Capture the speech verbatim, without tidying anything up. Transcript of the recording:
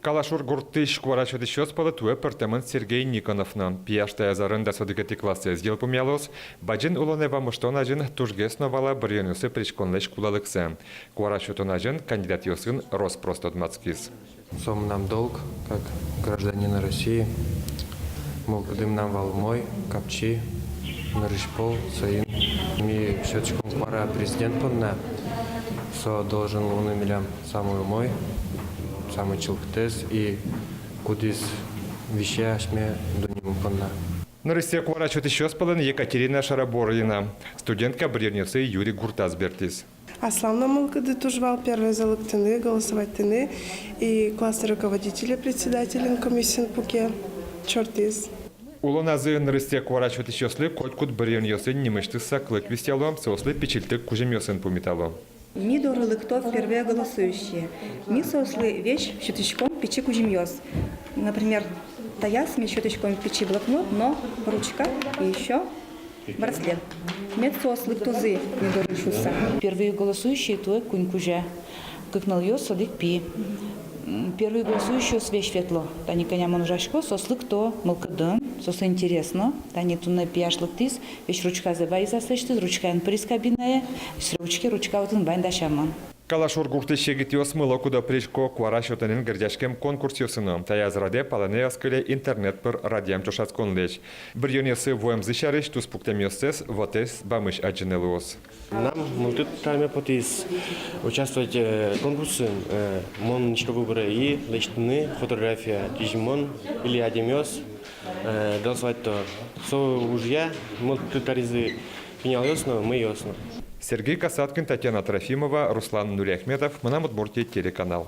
Калашур гуртысь куара сётӥсьёс пӧлы туэ пыртэмын Сергей Никонов но. Пияш таяз арын дас одӥгетӥ классэз йылпумъялоз. Бадӟым улонэ вамыштон азьын тужгес но вала быръёнъёсы пыриськонлэсь кулэлыксэ. Куара сётон азьын кандидатъёсын рос-прос тодматскиз. Со мынам долг, как гражданина России. Мылкыды мынам вал умой, капчи, нырысь пол, соин ми сётӥськом куара президент понна. Со должен луыны милям самой умой, самой чылкытэз и кудӥз висе асьме дуннемы понна. Нырысьсэ куара сётӥсьёс пӧлын Екатерина Шараборина. Студентка быръёнъёсы Юри гуртаз бертӥз. Аслам но мылкыды туж вал первойзэ лыктыны, голосоватьтыны, и классный руководителе, председателен комиссиын пуке, чортӥз. Улоназы нырысьсэ куара сётӥсьёслы котькуд быръёнъёсын нимысьтыз саклык висъяло, соослы пичильтык кузьымъёсын пумитало. Ми доры лыкто впервые голосующие. Ми соослы весь сётӥськом пичи кузьымъёс. Например, таяз ми сётӥськом пичи блокнот но ручка, и ещё браслет. Мед соос лыктозы ми доры шуыса. Первый голосующий туэ куинь кузя. Кык нылъёс, одӥг пи. М, первый голосующийёс весь ветло. Тани кӧня мон ужасько, соос лыкто мылкыдын, соослы интересно. Тани туннэ пияш лыктӥз, весь ручказэ вайиз аслэсьтыз, ручкаен пыриз кабинае, сыре учке, ручка отын вань дасямын. Калашур гуртысь егитъёс мыло-кыдо пырисько куара сётонэн герӟаськем конкурсъёсы но. Таяз радэ палэнэ ӧз кыле интернет пыр радъям ӵошатсконлэсь. Быръёнъёсы вуэмзы сярысь туспуктэмъёссэс вотэс бамысь адӟыны луоз. Мынам мылкыд тырме потӥз участвовать, э, конкурсын, э, мон ничко выборе и лэсьтыны фотография, кызьы мон или адямиос, э, голосовать то. Со ужъя мылкыд каризы пиналъёс но, мыйёс но. Сергей Касаткин, Татьяна Трофимова, Руслан Нуриахметов, «Мынам Удмуртие» телеканал.